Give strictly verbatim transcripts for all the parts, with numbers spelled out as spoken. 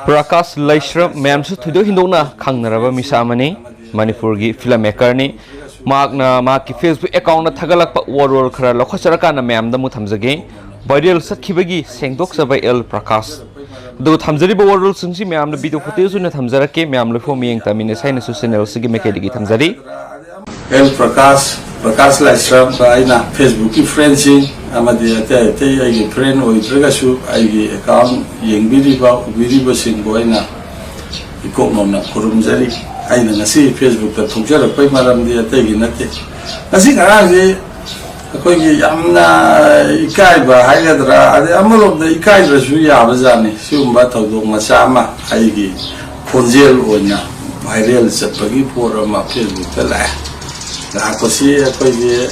ꯄ꯭ꯔꯀꯥꯁ ꯂꯩꯁ꯭ꯔꯝ ꯃꯌꯥꯝꯁꯨ ꯊꯣꯏꯗꯣꯛ ꯍꯦꯟꯗꯣꯛꯅ ꯈꯪꯅꯔꯕ ꯃꯤꯁꯛ ꯑꯃꯅꯤ꯫ ꯃꯅꯤꯄꯨꯔꯒꯤ ꯐꯤꯂꯝ ꯃꯦꯀꯔꯅꯤ꯫ ꯃꯍꯥꯛꯅ ꯃꯍꯥꯛꯀꯤ Facebook accountꯇ ꯊꯥꯒꯠꯂꯛꯄ ꯋꯥꯔꯣꯜ ꯈꯔ ꯂꯧꯈꯠꯆꯔꯀꯥꯟꯗ ꯃꯌꯥꯝꯗ ꯑꯃꯨꯛ ꯊꯝꯖꯒꯦ꯫ ꯚꯥꯏꯔꯦꯜ ꯆꯠꯈꯤꯕꯒꯤ ꯁꯦꯡꯗꯣꯛꯆꯕ ꯑꯦꯜ ꯄ꯭ꯔꯀꯥꯁ꯫ ꯑꯗꯨꯒ ꯊꯝꯖꯔꯤꯕ ꯋꯥꯔꯣꯜꯁꯤꯡꯁꯤ ꯃꯌꯥꯝꯅ ꯚꯤꯗꯤꯑꯣ ꯐꯨꯇꯦꯖ ꯑꯣꯏꯅ ꯊꯝꯖꯔꯛꯀꯦ꯫ ꯃꯌꯥꯝ ꯂꯣꯏꯐꯥꯎ ꯃꯤꯠꯌꯦꯡ ꯇꯥꯃꯤꯟꯅꯁꯤ ꯍꯥꯏꯅꯁꯨ ꯆꯦꯅꯦꯜꯁꯤꯒꯤ ꯃꯥꯏꯀꯩꯗꯒꯤ ꯊꯝꯖꯔꯤ꯫ ꯑꯦꯜ ꯄ꯭ꯔꯀꯥꯁ, ꯄ꯭ꯔꯀꯥꯁ ꯂꯥꯏꯁ꯭ꯔꯝꯒ ꯑꯩꯅ Facebookꯀꯤ friendꯁꯤꯡ ꯑꯃꯗꯤ ꯑꯇꯩ ꯑꯇꯩ ꯑꯩꯒꯤ friend ꯑꯣꯏꯗ꯭ꯔꯒꯁꯨ ꯑꯩꯒꯤ account ꯌꯦꯡꯕꯤꯔꯤꯕ, ꯎꯕꯤꯔꯤꯕꯁꯤꯡꯕꯨ ꯑꯩꯅ ꯏꯀꯣꯛ ꯅꯧꯅ ꯈꯨꯔꯨꯝꯖꯔꯤ꯫ ꯑꯩꯅ ꯉꯁꯤ Facebookꯇ ꯊꯣꯛꯆꯔꯛꯄꯒꯤ ꯃꯔꯝꯗꯤ ꯑꯇꯩꯒꯤ ꯅꯠꯇꯦ꯫ ꯉꯁꯤ ꯉꯔꯥꯡꯁꯤ ꯑꯩꯈꯣꯏꯒꯤ ꯌꯥꯝꯅ ꯏꯀꯥꯏꯕ ꯍꯥꯏꯒꯗ꯭ꯔꯥ, ꯑꯗꯩ ꯑꯃꯔꯣꯝꯗ ꯏꯀꯥꯏꯗ꯭ꯔꯁꯨ ꯌꯥꯕ ꯖꯥꯠꯅꯤ꯫ ꯁꯤꯒꯨꯝꯕ ꯊꯧꯗꯣꯛ ꯃꯆꯥ ꯑꯃ ꯑꯩꯒꯤ ꯈꯣꯟꯖꯦꯜ ꯑꯣꯏꯅ viral ꯆꯠꯄꯒꯤ ꯄꯣꯠ ꯑꯃ Facebookꯇ ꯂꯥꯛꯑꯦ꯫ ꯂꯥꯛꯄꯁꯤ ꯑꯩꯈꯣꯏꯒꯤ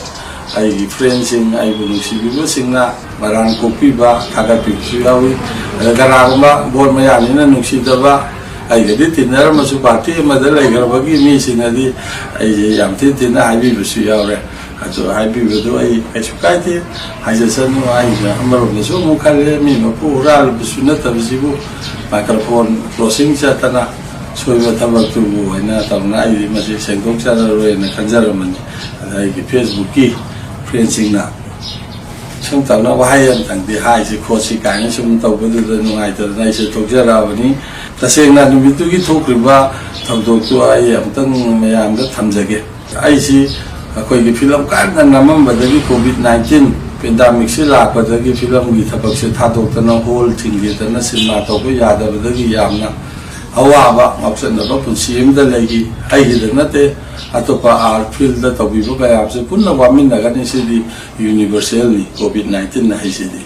ꯑꯩꯒꯤ friendꯁꯤꯡ, ꯑꯩꯕꯨ ꯅꯨꯡꯁꯤꯕꯤꯕꯁꯤꯡꯅ ꯃꯔꯥꯟ ꯀꯣꯛꯄꯤꯕ, ꯊꯥꯒꯠꯄꯤꯕꯁꯨ ꯌꯥꯎꯏ꯫ ꯑꯗ ꯀꯅꯥꯒꯨꯝꯕ ꯕꯣꯠ ꯃꯌꯥꯅꯤꯅ ꯅꯨꯡꯁꯤꯗꯕ, ꯑꯩꯒꯗꯤ ꯇꯤꯟꯅꯔꯝꯃꯁꯨ party ꯑꯃꯗ ꯂꯩꯈ꯭ꯔꯕꯒꯤ ꯃꯤꯁꯤꯡꯅꯗꯤ ꯑꯩꯁꯦ ꯌꯥꯝ ꯊꯤꯅ ꯊꯤꯅ ꯍꯥꯏꯕꯤꯕꯁꯨ ꯌꯥꯎꯔꯦ꯫ ꯑꯗꯨ ꯍꯥꯏꯕꯤꯕꯗꯨ ꯑꯩ ꯀꯩꯁꯨ ꯀꯥꯏꯗꯦ, ꯍꯥꯏꯖꯁꯅꯨ꯫ ꯑꯩꯅ ꯑꯃꯔꯣꯝꯗꯁꯨ ꯑꯃꯨꯛ ꯈꯜꯂꯦ, ꯃꯤ ꯃꯄꯨ ꯍꯨꯔꯥꯜꯂꯨꯕꯁꯨ ꯅꯠꯇꯕꯁꯤꯕꯨ, microphone crossing ꯆꯠꯇꯅ ꯁꯣꯏꯕ ꯊꯕꯛꯇꯨꯕꯨ ꯍꯥꯏꯅ ꯇꯧꯅ ꯑꯩꯗꯤ ꯃꯁꯤ ꯁꯦꯡꯗꯣꯛꯆꯔꯔꯣꯏꯅ ꯈꯟꯖꯔꯝꯕꯅꯤ꯫ ꯑꯗ ꯑꯩꯒꯤ Facebookꯀꯤ friendꯁꯤꯡꯅ ꯁꯨꯝ ꯇꯧꯅ ꯋꯥꯍꯩ ꯑꯃꯇꯪꯗꯤ ꯍꯥꯏꯁꯤ ꯈꯣꯠꯁꯤ ꯀꯥꯏꯅ ꯁꯨꯝ ꯇꯧꯕꯗꯨꯗ ꯅꯨꯡꯉꯥꯏꯇꯗꯅ ꯑꯩꯁꯨ ꯊꯣꯛꯆꯔꯛꯑꯕꯅꯤ꯫ ꯇꯁꯦꯡꯅ ꯅꯨꯃꯤꯠꯇꯨꯒꯤ ꯊꯣꯛꯈ꯭ꯔꯤꯕ ꯊꯧꯗꯣꯛꯇꯨ ꯑꯩ ꯑꯃꯨꯛꯇꯪ ꯃꯌꯥꯝꯗ ꯊꯝꯖꯒꯦ꯫ ꯑꯩꯁꯤ ꯑꯩꯈꯣꯏꯒꯤ ꯐꯤꯂꯝ ꯀꯟꯅ ꯅꯝꯃꯝꯕꯗꯒꯤ COVID nineteen pandemicꯁꯤ ꯂꯥꯛꯄꯗꯒꯤ ꯐꯤꯂꯝꯒꯤ ꯊꯕꯛꯁꯦ ꯊꯥꯗꯣꯛꯇꯅ ꯍꯣꯜ ꯊꯤꯡꯈꯤꯗꯅ ꯁꯤꯅꯦꯃꯥ ꯇꯧꯕ ꯌꯥꯗꯕꯗꯒꯤ ꯌꯥꯝꯅ ꯑꯋꯥꯕ ꯉꯥꯎꯆꯠꯅꯕ ꯄꯨꯟꯁꯤ ꯑꯃꯗ ꯂꯩꯈꯤ꯫ ꯑꯩꯒꯤꯗ ꯅꯠꯇꯦ, ꯑꯇꯣꯞꯄ art fieldꯇ ꯇꯧꯕꯤꯕ ꯃꯌꯥꯝꯁꯦ ꯄꯨꯟꯅ ꯋꯥꯃꯤꯟꯅꯒꯅꯤ꯫ ꯁꯤꯗꯤ universalꯅꯤ, COVID nineteenꯅ ꯍꯥꯏꯁꯤꯗꯤ꯫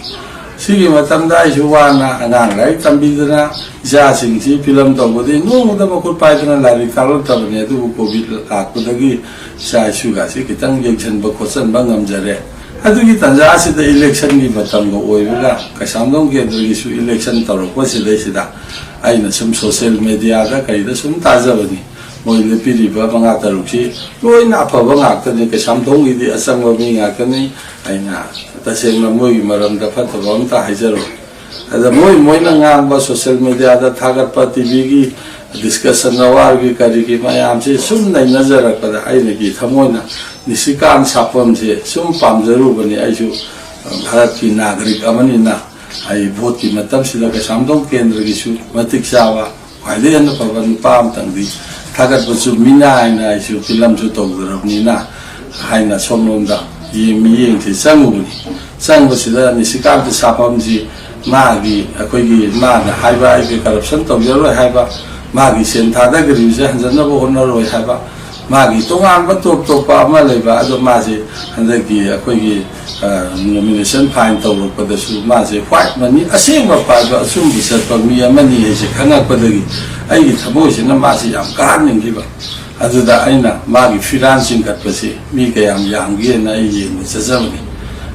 ꯁꯤꯒꯤ ꯃꯇꯝꯗ ꯑꯩꯁꯨ ꯋꯥꯅ ꯑꯉꯥꯡ ꯂꯥꯏꯔꯤꯛ ꯇꯝꯕꯤꯗꯅ ꯏꯆꯥꯁꯤꯡꯁꯤ ꯐꯤꯂꯝ ꯇꯧꯕꯗꯤ ꯅꯣꯡꯃꯗ ꯃꯈꯨꯠ ꯄꯥꯏꯗꯅ ꯂꯥꯏꯔꯤꯛ ꯇꯥꯛꯂꯛꯇꯕꯅꯤ꯫ ꯑꯗꯨꯕꯨ COVID ꯂꯥꯛꯄꯗꯒꯤ ꯏꯆꯥ ꯏꯁꯨꯒꯁꯤ ꯈꯤꯇꯪ ꯌꯦꯡꯁꯤꯟꯕ ꯈꯣꯠꯆꯟꯕ ꯉꯝꯖꯔꯦ꯫ ꯑꯗꯨꯒꯤ ꯇꯥꯟꯖꯥꯁꯤꯗ electionꯒꯤ ꯃꯇꯝꯒ ꯑꯣꯏꯕꯒ ꯀꯩꯁꯥꯝꯊꯣꯡ ꯀꯦꯟꯗ꯭ꯔꯒꯤꯁꯨ election ꯇꯧꯔꯛꯄ ꯁꯤꯗꯩꯁꯤꯗ ꯑꯩꯅ ꯁꯨꯝ social mediaꯗ ꯀꯩꯗ ꯁꯨꯝ ꯇꯥꯖꯕꯅꯤ꯫ ꯃꯣꯏ ꯂꯦꯞꯄꯤꯔꯤꯕ ꯃꯉꯥ ꯇꯔꯨꯛꯁꯤ ꯂꯣꯏꯅ ꯑꯐꯕ ꯉꯥꯛꯇꯅꯤ꯫ ꯀꯩꯁꯥꯝꯊꯣꯡꯒꯤꯗꯤ ꯑꯆꯪꯕ ꯃꯤ ꯉꯥꯛꯇꯅꯤ꯫ ꯑꯩꯅ ꯇꯁꯦꯡꯅ ꯃꯣꯏꯒꯤ ꯃꯔꯝꯗ ꯐꯠꯇꯕ ꯑꯝꯇ ꯍꯥꯏꯖꯔꯣꯏ꯫ ꯑꯗ ꯃꯣꯏ ꯃꯣꯏꯅ ꯉꯥꯡꯕ, ꯁꯣꯁꯤꯌꯦꯜ ꯃꯦꯗꯤꯌꯥꯗ ꯊꯥꯒꯠꯄ, ꯇꯤꯚꯤꯒꯤ ꯗꯤꯁꯀꯁꯟ ꯑꯋꯥꯔꯒꯤ ꯀꯔꯤꯒꯤ ꯃꯌꯥꯝꯁꯦ ꯁꯨꯝ ꯅꯩꯅꯖꯔꯛꯄꯗ, ꯑꯩꯅꯒꯤ ꯊꯃꯣꯏꯅ ꯅꯤꯁꯤꯀꯥꯟ ꯁꯥꯄꯝꯁꯦ ꯁꯨꯝ ꯄꯥꯝꯖꯔꯨꯕꯅꯤ꯫ ꯑꯩꯁꯨ ꯚꯥꯔꯠꯀꯤ ꯅꯥꯒꯔꯤꯛ ꯑꯃꯅꯤꯅ, ꯑꯩ ꯚꯣꯠꯀꯤ ꯃꯇꯝꯁꯤꯗ ꯀꯩꯁꯥꯝꯊꯣꯡ ꯀꯦꯟꯗ꯭ꯔꯒꯤꯁꯨ ꯃꯇꯤꯛ ꯆꯥꯕ, ꯈ꯭ꯋꯥꯏꯗꯒꯤ ꯍꯦꯟꯅ ꯐꯕ ꯅꯨꯄꯥ ꯑꯃꯇꯪꯗꯤ ꯊꯥꯒꯠꯄ ꯆꯨꯝꯃꯤꯅ ꯍꯥꯏꯅ ꯑꯩꯁꯨ ꯐꯤꯂꯝꯁꯨ ꯇꯧꯗ꯭ꯔꯕꯅꯤꯅ ꯍꯥꯏꯅ ꯁꯣꯝꯂꯣꯝꯗ ꯌꯦꯡ-, ꯃꯤꯠꯌꯦꯡꯁꯤ ꯆꯪꯉꯨꯕꯅꯤ꯫ ꯆꯪꯕꯁꯤꯗ ꯅꯤꯁꯤꯀꯥꯟꯇ ꯁꯥꯐꯝꯁꯤ ꯃꯥꯒꯤ, ꯑꯩꯈꯣꯏꯒꯤ ꯃꯥꯅ ꯍꯥꯏꯕ, "ꯑꯩꯒꯤ ꯀꯔꯞꯁꯟ ꯇꯧꯖꯔꯣꯏ" ꯍꯥꯏꯕ, ꯃꯥꯒꯤ ꯁꯦꯟ ꯊꯥꯗꯈ꯭ꯔꯤꯕꯁꯦ ꯍꯟꯖꯟꯅꯕ ꯍꯣꯠꯅꯔꯣꯏ ꯍꯥꯏꯕ, ꯃꯥꯒꯤ ꯇꯣꯉꯥꯟꯕ ꯇꯣꯞ ꯇꯣꯞꯄ ꯑꯃ ꯂꯩꯕ, ꯑꯗꯣ ꯃꯥꯁꯦ ꯍꯟꯗꯛꯀꯤ ꯑꯩꯈꯣꯏꯒꯤ, ꯑ, ꯅꯣꯃꯤꯅꯦꯁꯟ ꯐꯥꯏꯜ ꯇꯧꯔꯛꯄꯗꯁꯨ ꯃꯥꯁꯦ ꯋꯥꯏꯠ ꯃꯅꯤ, ꯑꯁꯦꯡꯕ ꯄꯥꯏꯕ, ꯑꯆꯨꯝꯕ ꯆꯠꯄ ꯃꯤ ꯑꯃꯅꯤ ꯍꯥꯏꯁꯦ ꯈꯪꯉꯛꯄꯗꯒꯤ ꯑꯩꯒꯤ ꯊꯃꯣꯏꯁꯤꯅ ꯃꯥꯁꯦ ꯌꯥꯝ ꯀꯥꯍꯟꯅꯤꯡꯈꯤꯕ꯫ ꯑꯗꯨꯗ ꯑꯩꯅ ꯃꯥꯒꯤ ꯐꯤꯔꯥꯟ ꯆꯤꯡꯈꯠꯄꯁꯤ ꯃꯤ ꯀꯌꯥꯝ ꯌꯥꯝꯒꯦꯅ ꯑꯩ ꯌꯦꯡꯕ ꯆꯠꯆꯕꯅꯤ꯫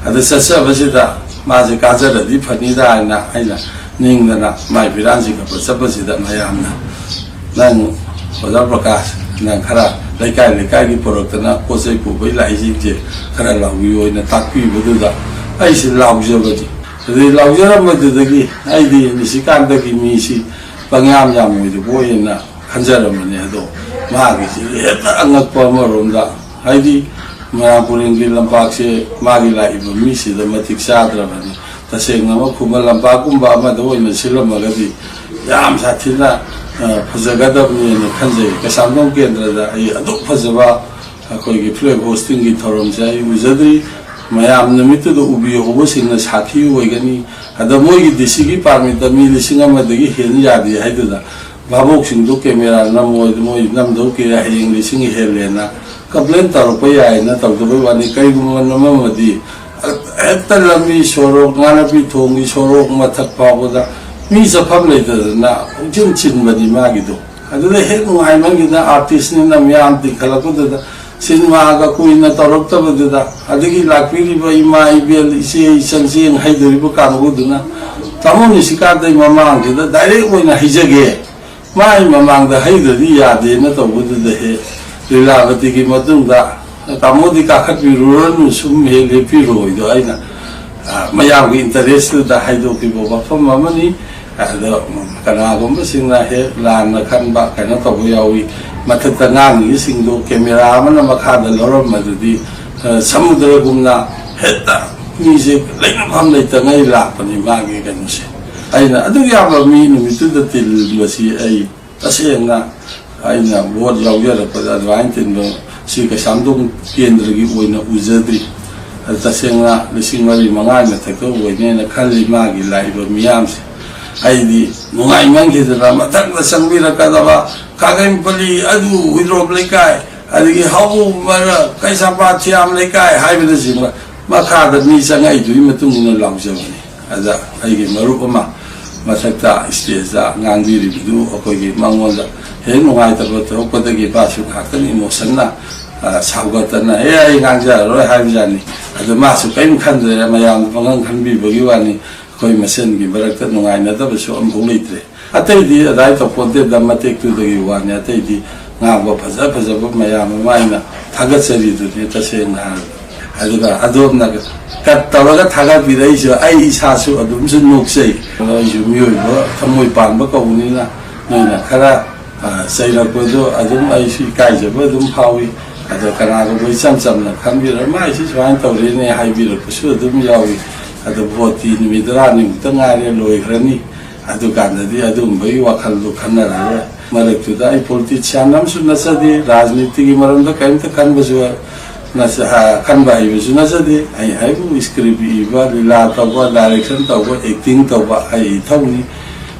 ꯑꯗ ꯆꯠꯆꯕꯁꯤꯗ ꯃꯥꯁꯦ ꯀꯥꯖꯔꯗꯤ ꯐꯅꯤꯗ ꯍꯥꯏꯅ ꯑꯩꯅ ꯅꯤꯡꯗꯅ ꯃꯥꯏ ꯐꯤꯔꯥꯟ ꯆꯤꯡꯈꯠꯄ ꯆꯠꯄꯁꯤꯗ ꯃꯌꯥꯝꯅ, "ꯅꯪ, ꯑꯣꯖꯥ ꯄ꯭ꯔꯀꯥꯁ, ꯅꯪ ꯈꯔ ꯂꯩꯀꯥꯏ ꯂꯩꯀꯥꯏꯒꯤ ꯄꯨꯔꯛꯇꯅ ꯄꯣꯠ ꯆꯩ ꯄꯨꯕꯩ ꯂꯥꯛꯏꯁꯤꯡꯁꯦ ꯈꯔ ꯂꯥꯎꯕꯤꯌꯨ" ꯍꯥꯏꯅ ꯇꯥꯛꯄꯤꯕꯗꯨꯗ ꯑꯩꯁꯦ ꯂꯥꯎꯖꯕꯅꯤ꯫ ꯑꯗꯨꯗꯩ ꯂꯥꯎꯖꯔꯝꯕꯗꯨꯗꯒꯤ ꯑꯩꯗꯤ ꯅꯤꯁꯤꯀꯥꯟꯇꯒꯤ ꯃꯤꯁꯤ ꯄꯪꯌꯥꯝ ꯌꯥꯝꯃꯣꯏꯗꯕ ꯑꯣꯏꯅ ꯈꯟꯖꯔꯝꯕꯅꯤ꯫ ꯑꯗꯣ ꯃꯥꯒꯤꯁꯤ ꯍꯦꯛꯇ ꯑꯉꯛꯄ ꯑꯃꯔꯣꯝꯗ, ꯍꯥꯏꯗꯤ ꯃꯣꯏꯔꯥꯡ ꯄꯨꯔꯦꯟꯒꯤ ꯂꯝꯄꯥꯛꯁꯦ ꯃꯥꯒꯤ ꯂꯥꯛꯏꯕ ꯃꯤꯁꯤꯗ ꯃꯇꯤꯛ ꯆꯥꯗ꯭ꯔꯕꯅꯤ꯫ ꯇꯁꯦꯡꯅ ꯑꯃ ꯈꯨꯃꯟ ꯂꯝꯄꯥꯛꯀꯨꯝꯕ ꯑꯃꯗ ꯑꯣꯏꯅ ꯁꯤꯜꯂꯝꯃꯒꯗꯤ ꯌꯥꯝ ꯁꯥꯊꯤꯅ, ꯑ, ꯐꯖꯒꯗꯕꯅꯦꯅ ꯈꯟꯖꯩ꯫ ꯀꯩꯁꯥꯝꯊꯣꯡ ꯀꯦꯟꯗ꯭ꯔꯗ ꯑꯩ ꯑꯗꯨꯛ ꯐꯖꯕ ꯑꯩꯈꯣꯏꯒꯤ ꯐ꯭ꯂꯦꯒ ꯍꯣꯁꯇꯤꯡꯒꯤ ꯊꯧꯔꯝꯁꯦ ꯑꯩ ꯎꯖꯗ꯭ꯔꯤ꯫ ꯃꯌꯥꯝ ꯅꯨꯃꯤꯠꯇꯨꯗ ꯎꯕꯤꯍꯧꯕꯁꯤꯡꯅ ꯁꯥꯈꯤ ꯑꯣꯏꯒꯅꯤ꯫ ꯑꯗ ꯃꯣꯏꯒꯤ ꯗꯤ ꯁꯤꯒꯤ ꯄꯥꯔꯃꯤꯠꯇ ꯃꯤ ꯂꯤꯁꯤꯡ ꯑꯃꯗꯒꯤ ꯍꯦꯟꯅ ꯌꯥꯗꯦ ꯍꯥꯏꯗꯨꯅ ꯚꯥꯕꯣꯛꯁꯤꯡꯗꯣ ꯀꯦꯃꯦꯔꯥ ꯅꯝꯃꯣꯏꯗ ꯃꯣꯏ ꯅꯝꯗꯧ ꯀꯤꯔꯦ, ꯍꯌꯦꯡ ꯂꯤꯁꯤꯡ ꯍꯦꯜꯂꯦꯅ ꯀꯝꯄ꯭ꯂꯦꯟ ꯇꯧꯔꯛꯄ ꯌꯥꯏꯅ ꯇꯧꯗꯕꯩ ꯋꯥꯅꯤ꯫ ꯀꯔꯤꯒꯨꯝꯕ ꯅꯝꯃꯝꯃꯗꯤ ꯍꯦꯛꯇ ꯂꯝꯕꯤ ꯁꯣꯔꯣꯛ, ꯉꯥꯅꯄꯤ ꯊꯣꯡꯒꯤ ꯁꯣꯔꯣꯛ ꯃꯊꯛ ꯐꯥꯎꯕꯗ ꯃꯤ ꯆꯠꯐꯝ ꯂꯩꯇꯗꯅ ꯄꯨꯡꯆꯤꯟ ꯆꯤꯟꯕꯅꯤ ꯃꯥꯒꯤꯗꯣ꯫ ꯑꯗꯨꯗ ꯍꯦꯛ ꯅꯨꯡꯉꯥꯏꯃꯟꯈꯤꯗꯅ ꯑꯥꯔꯇꯤꯁꯅꯤꯅ ꯃꯤꯌꯥꯝ ꯇꯤꯟꯈꯠꯂꯛꯄꯗꯨꯗ ꯁꯤꯅꯦꯃꯥꯒ ꯀꯨꯏꯅ ꯇꯧꯔꯛꯇꯕꯗꯨꯗ, ꯑꯗꯒꯤ ꯂꯥꯛꯄꯤꯔꯤꯕ ꯏꯃꯥ ꯏꯕꯦꯜ, ꯏꯆꯦ ꯏꯆꯟ ꯆꯦꯡ ꯍꯩꯗꯣꯔꯤꯕ ꯀꯥꯡꯕꯨꯗꯨꯅ ꯇꯥꯃꯣ ꯅꯤꯁꯤꯀꯥꯟꯇꯒꯤ ꯃꯃꯥꯡꯁꯤꯗ ꯗꯥꯏꯔꯦꯛ ꯑꯣꯏꯅ ꯍꯩꯖꯒꯦ꯫ ꯃꯥꯒꯤ ꯃꯃꯥꯡꯗ ꯍꯩꯗ꯭ꯔꯗꯤ ꯌꯥꯗꯦꯅ ꯇꯧꯕꯗꯨꯗ ꯍꯦꯛ ꯂꯤꯂꯥꯕꯇꯤꯒꯤ ꯃꯇꯨꯡꯗ ꯇꯥꯃꯣꯗꯤ ꯀꯥꯈꯠꯄꯤꯔꯨꯔꯅꯨ, ꯁꯨꯝ ꯍꯦꯛ ꯂꯦꯞꯄꯤꯔꯣꯏꯗꯣ ꯑꯩꯅ ꯑ, ꯃꯌꯥꯝꯒꯤ ꯏꯟꯇꯔꯦꯁꯇꯨꯗ ꯍꯥꯏꯗꯣꯛꯈꯤꯕ ꯋꯥꯐꯝ ꯑꯃꯅꯤ꯫ ꯑꯗꯣ ꯀꯅꯥꯒꯨꯝꯕꯁꯤꯡꯅ ꯍꯦꯛ ꯂꯥꯟꯅ ꯈꯟꯕ, ꯀꯩꯅꯣ ꯇꯧꯕ ꯌꯥꯎꯏ꯫ ꯃꯊꯛꯇ ꯉꯥꯡꯉꯤꯁꯤꯡꯗꯣ ꯀꯦꯃꯦꯔꯥ ꯑꯃꯅ ꯃꯈꯥꯗ ꯂꯧꯔꯝꯃꯗꯨꯗꯤ, ꯑ, ꯁꯃꯨꯗ꯭ꯔꯒꯨꯝꯅ ꯍꯦꯛꯇ ꯃꯤꯁꯦ ꯂꯩꯅꯐꯝ ꯂꯩꯇꯉꯩ ꯂꯥꯛꯄꯅꯤ ꯃꯥꯒꯤ ꯀꯩꯅꯣꯁꯦ꯫ ꯑꯩꯅ ꯑꯗꯨꯛ ꯌꯥꯝꯕ ꯃꯤ ꯅꯨꯃꯤꯠꯇꯨꯗ ꯇꯤꯜꯕꯁꯤ ꯑꯩ ꯇꯁꯦꯡꯅ ꯑꯩꯅ ꯚꯣꯠ ꯌꯥꯎꯖꯔꯛꯄꯗ ꯑꯗꯨꯃꯥꯏꯅ ꯇꯤꯟꯕ ꯁꯤ ꯀꯩꯁꯥꯝꯊꯣꯡ ꯀꯦꯟꯗ꯭ꯔꯒꯤ ꯑꯣꯏꯅ ꯎꯖꯗ꯭ꯔꯤ꯫ ꯑꯗꯨ ꯇꯁꯦꯡꯅ ꯂꯤꯁꯤꯡ ꯃꯔꯤ ꯃꯉꯥꯒꯤ ꯃꯊꯛꯇ ꯑꯣꯏꯅꯦꯅ ꯈꯜꯂꯤ ꯃꯥꯒꯤ ꯂꯥꯛꯏꯕ ꯃꯤꯌꯥꯝꯁꯦ꯫ ꯑꯩꯗꯤ ꯅꯨꯡꯉꯥꯏꯃꯟꯈꯤꯗꯅ ꯃꯊꯪꯗ ꯆꯪꯕꯤꯔꯛꯀꯗꯕ ꯀꯥꯒꯩꯄꯜꯂꯤ, ꯑꯗꯨ ꯍꯨꯏꯗ꯭ꯔꯣꯞ ꯂꯩꯀꯥꯏ, ꯑꯗꯒꯤ ꯍꯧ ꯃꯔꯛ ꯀꯩꯁꯥꯝꯄꯥꯠ ꯊꯤꯌꯥꯝ ꯂꯩꯀꯥꯏ ꯍꯥꯏꯕꯅꯆꯤꯡꯕ ꯃꯈꯥꯗ ꯃꯤ ꯆꯪꯉꯛꯏꯗꯨꯒꯤ ꯃꯇꯨꯡ ꯏꯟꯅ ꯂꯥꯎꯖꯕꯅꯤ꯫ ꯑꯗ ꯑꯩꯒꯤ ꯃꯔꯨꯞ ꯑꯃ ꯃꯊꯛꯇ ꯏꯁꯇꯦꯖꯇ ꯉꯥꯡꯕꯤꯔꯤꯕꯗꯨ ꯑꯩꯈꯣꯏꯒꯤ ꯃꯉꯣꯟꯗ ꯍꯦꯛ ꯅꯨꯡꯉꯥꯏꯇꯕ ꯊꯣꯛꯄꯗꯒꯤ ꯃꯥꯁꯨ ꯉꯥꯏꯍꯥꯛꯇꯪ ꯏꯃꯣꯁꯟꯅ, ꯑ, ꯁꯥꯎꯒꯠꯇꯅ "ꯑꯦ, ꯑꯩ ꯉꯥꯡꯖꯔꯔꯣꯏ" ꯍꯥꯏꯕꯖꯥꯠꯅꯤ꯫ ꯑꯗꯨ ꯃꯥꯁꯨ ꯀꯔꯤꯝ ꯈꯟꯗ꯭ꯔꯦ, ꯃꯌꯥꯝ ꯄꯪꯈꯪ ꯈꯟꯕꯤꯕꯒꯤ ꯋꯥꯅꯤ꯫ ꯑꯩꯈꯣꯏ ꯃꯁꯦꯟꯒꯤ ꯃꯔꯛꯇ ꯅꯨꯡꯉꯥꯏꯅꯗꯕꯁꯨ ꯑꯃꯐꯥꯎ ꯂꯩꯇ꯭ꯔꯦ꯫ ꯑꯇꯩꯗꯤ ꯑꯗꯥꯏ ꯇꯧꯄꯣꯟꯇꯦꯗ, ꯃꯇꯦꯛꯇꯨꯗꯒꯤ ꯋꯥꯅꯤ꯫ ꯑꯇꯩꯗꯤ ꯉꯥꯡꯕ ꯐꯖ ꯐꯖꯕ ꯃꯌꯥꯝ ꯑꯃ ꯑꯩꯅ ꯊꯥꯒꯠꯆꯔꯤꯗꯨꯅꯤ, ꯇꯁꯦꯡꯅ ꯍꯥꯏꯔꯕꯗ꯫ ꯑꯗꯨꯒ ꯑꯗꯣꯝꯅ ꯀꯠ ꯇꯧꯔꯒ ꯊꯥꯒꯠꯄꯤꯔꯛꯏꯁꯨ ꯑꯩ ꯏꯁꯥꯁꯨ ꯑꯗꯨꯝꯁꯨ ꯅꯣꯛꯆꯩ꯫ ꯑꯗꯣ ꯑꯩꯁꯨ ꯃꯤꯑꯣꯏꯕ ꯊꯃꯣꯏ ꯄꯥꯟꯕ ꯀꯧꯕꯅꯤꯅ ꯅꯣꯏꯅ ꯈꯔ, ꯑ, ꯆꯩꯔꯛꯄꯗꯣ ꯑꯗꯨꯝ ꯑꯩꯁꯨ ꯏꯀꯥꯏꯖꯕ ꯑꯗꯨꯝ ꯐꯥꯎꯏ꯫ ꯑꯗꯣ ꯀꯅꯥꯒꯨꯝꯕ ꯏꯆꯝ ꯆꯝꯅ ꯈꯟꯕꯤꯔ "ꯃꯥꯏꯁꯤ ꯁꯨꯃꯥꯏꯅ ꯇꯧꯔꯦꯅꯦ" ꯍꯥꯏꯕꯤꯔꯛꯄꯁꯨ ꯑꯗꯨꯝ ꯌꯥꯎꯏ꯫ ꯑꯗꯣ ꯚꯣꯠꯇꯤ ꯅꯨꯃꯤꯠ ꯇꯔꯥꯅꯤꯃꯨꯛꯇ ꯉꯥꯏꯔꯦ, ꯂꯣꯏꯈ꯭ꯔꯅꯤ꯫ ꯑꯗꯨꯀꯥꯟꯗꯗꯤ ꯑꯗꯨꯒꯨꯝꯕꯒꯤ ꯋꯥꯈꯜꯗꯣ ꯈꯟꯅꯔꯔꯣꯏ꯫ ꯃꯔꯛꯇꯨꯗ ꯑꯩ ꯄꯣꯂꯤꯇꯤꯁꯤꯌꯥꯟ ꯑꯃꯁꯨ ꯅꯠꯆꯗꯦ, ꯔꯥꯖꯅꯤꯇꯤꯒꯤ ꯃꯔꯝꯗ ꯀꯔꯤꯝꯇ ꯈꯟꯕꯁꯨ ꯅꯠꯆ-, ꯑ, ꯈꯟꯕ ꯍꯩꯕꯁꯨ ꯅꯠꯆꯗꯦ꯫ ꯑꯩ ꯍꯥꯏꯕꯨ ꯁ꯭ꯀ꯭ꯔꯤꯞ ꯏꯕ, ꯂꯤꯂꯥ ꯇꯧꯕ, ꯗꯥꯏꯔꯦꯛꯁꯟ ꯇꯧꯕ, ꯑꯦꯛꯇꯤꯡ ꯇꯧꯕ ꯑꯩ ꯏꯊꯧꯅꯤ꯫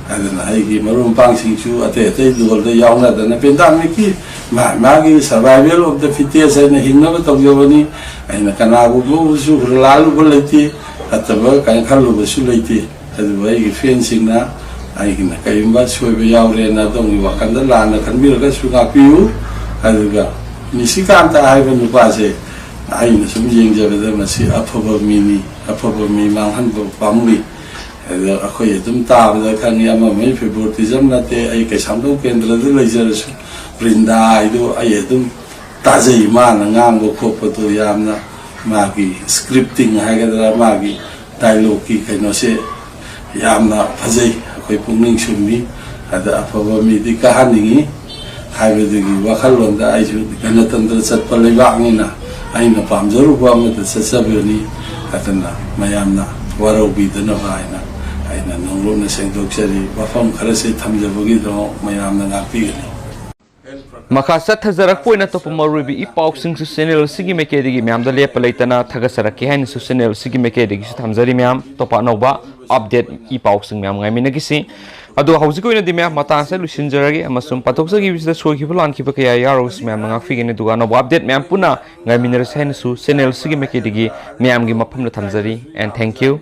ꯑꯗꯨꯅ ꯑꯩꯒꯤ ꯃꯔꯨꯞ ꯃꯄꯥꯡꯁꯤꯡꯁꯨ ꯑꯇꯩ ꯑꯇꯩ ꯗꯣꯜꯗ ꯌꯥꯎꯅꯗꯅ ꯄꯦꯟꯗꯥꯃꯤꯛꯀꯤ ꯃꯥ-, ꯃꯥꯒꯤ survival of the fittest ꯍꯥꯏꯅ ꯍꯤꯡꯅꯕ ꯇꯧꯖꯕꯅꯤ꯫ ꯑꯩꯅ ꯀꯅꯥꯒꯨꯝꯕꯕꯨꯁꯨ ꯍꯨꯔꯥꯜꯂꯨꯕ ꯂꯩꯇꯦ, ꯐꯠꯇꯕ ꯀꯥꯏꯅ ꯈꯜꯂꯨꯕꯁꯨ ꯂꯩꯇꯦ꯫ ꯑꯗꯨꯕꯨ ꯑꯩꯒꯤ ꯐꯦꯟꯁꯤꯡꯅ ꯑꯩꯒꯤꯅ ꯀꯔꯤꯒꯨꯝꯕ ꯁꯣꯏꯕ ꯌꯥꯎꯔꯦꯅ ꯑꯗꯣꯝꯒꯤ ꯋꯥꯈꯜꯗ ꯂꯥꯟꯅ ꯈꯟꯕꯤꯔꯒꯁꯨ ꯉꯥꯛꯄꯤꯌꯨ꯫ ꯑꯗꯨꯒ ꯅꯤꯁꯤꯀꯥꯟꯇ ꯍꯥꯏꯕ ꯅꯨꯄꯥꯁꯦ ꯑꯩꯅ ꯁꯨꯝ ꯌꯦꯡꯖꯕꯗ ꯃꯁꯤ ꯑꯐꯕ ꯃꯤꯅꯤ, ꯑꯐꯕ ꯃꯤ ꯃꯥꯡꯍꯟꯕ ꯄꯥꯝꯃꯨꯏ꯫ ꯑꯗꯣ ꯑꯩꯈꯣꯏ ꯑꯗꯨꯝ ꯇꯥꯕꯗ ꯈꯪꯉꯤ, ꯑꯃꯃꯩ favoritism ꯅꯠꯇꯦ꯫ ꯑꯩ ꯀꯩꯁꯥꯝꯊꯣꯡ ꯀꯦꯟꯗ꯭ꯔꯗ ꯂꯩꯖꯔꯁꯨ ꯕ꯭ꯔꯤꯟꯗꯥ ꯍꯥꯏꯗꯨ ꯑꯩ ꯑꯗꯨꯝ ꯇꯥꯖꯩ꯫ ꯃꯥꯅ ꯉꯥꯡꯕ ꯈꯣꯠꯄꯗꯣ ꯌꯥꯝꯅ ꯃꯥꯒꯤ scripting ꯍꯥꯏꯒꯗ꯭ꯔꯥ, ꯃꯥꯒꯤ ꯗꯥꯏꯂꯣꯒꯀꯤ ꯀꯩꯅꯣꯁꯦ ꯌꯥꯝꯅ ꯐꯖꯩ, ꯑꯩꯈꯣꯏ ꯄꯨꯛꯅꯤꯡ ꯁꯨꯝꯃꯤ꯫ ꯑꯗ ꯑꯐꯕ ꯃꯤꯗꯤ ꯀꯥꯍꯟꯅꯤꯡꯉꯤ ꯍꯥꯏꯕꯗꯨꯒꯤ ꯋꯥꯈꯜꯂꯣꯟꯗ ꯑꯩꯁꯨ ꯒꯅꯇꯟꯇ꯭ꯔ ꯆꯠꯄ ꯂꯩꯕꯥꯛꯅꯤꯅ ꯑꯩꯅ ꯄꯥꯝꯖꯔꯨꯕ ꯑꯃꯗ ꯆꯠꯆꯕꯅꯤ꯫ ꯑꯗꯨꯅ ꯃꯌꯥꯝꯅ ꯋꯥꯔꯧꯕꯤꯗꯅꯕ ꯍꯥꯏꯅ ꯑꯩꯅ ꯅꯧꯂꯨꯛꯅ ꯁꯦꯡꯗꯣꯛꯆꯔꯤ꯫ ꯋꯥꯐꯝ ꯈꯔꯁꯦ ꯊꯝꯖꯕꯒꯤꯗꯃꯛ ꯃꯌꯥꯝꯅ ꯉꯥꯛꯄꯤꯒꯅꯤ꯫ ꯃꯈꯥ ꯆꯠꯊꯖꯔꯛꯄ ꯑꯣꯏꯅ ꯑꯇꯣꯞꯄ ꯃꯔꯨꯑꯣꯏꯕ ꯏ ꯄꯥꯎꯁꯤꯡꯁꯨ ꯆꯦꯅꯦꯜ ꯑꯁꯤꯒꯤ ꯃꯥꯏꯀꯩꯗꯒꯤ ꯃꯌꯥꯝꯗ ꯂꯦꯞꯄ ꯂꯩꯇꯅ ꯊꯥꯒꯠꯆꯔꯛꯀꯦ ꯍꯥꯏꯅꯁꯨ ꯆꯦꯅꯦꯜ ꯑꯁꯤꯒꯤ ꯃꯥꯏꯀꯩꯗꯒꯤꯁꯨ ꯊꯝꯖꯔꯤ ꯃꯌꯥꯝ꯫ ꯑꯇꯣꯞꯄ ꯑꯅꯧꯕ ꯑꯞꯗꯦꯠ ꯏ ꯄꯥꯎꯁꯤꯡ ꯃꯌꯥꯝ ꯉꯥꯏꯃꯤꯟꯅꯈꯤꯁꯤ꯫ ꯑꯗꯣ ꯍꯧꯖꯤꯛꯀꯤ ꯑꯣꯏꯅꯗꯤ ꯃꯌꯥꯝ ꯃꯇꯥꯡꯁꯤꯗ ꯂꯣꯏꯁꯤꯟꯖꯔꯒꯦ, ꯑꯃꯁꯨꯡ ꯄꯥꯊꯣꯛꯆꯈꯤꯕꯁꯤꯗ ꯁꯣꯏꯈꯤꯕ ꯂꯥꯟꯈꯤꯕ ꯀꯌꯥ ꯌꯥꯎꯔꯒꯁꯨ ꯃꯌꯥꯝꯅ ꯉꯥꯛꯄꯤꯒꯅꯤ꯫ ꯑꯗꯨꯒ ꯑꯅꯧꯕ ꯑꯞꯗꯦꯠ ꯃꯌꯥꯝ ꯄꯨꯟꯅ ꯉꯥꯏꯃꯤꯟꯅꯔꯁꯤ ꯍꯥꯏꯅꯁꯨ ꯆꯦꯅꯦꯜ ꯑꯁꯤꯒꯤ ꯃꯥꯏꯀꯩꯗꯒꯤ ꯃꯌꯥꯝꯒꯤ ꯃꯐꯝꯗ ꯊꯝꯖꯔꯤ꯫ And thank you.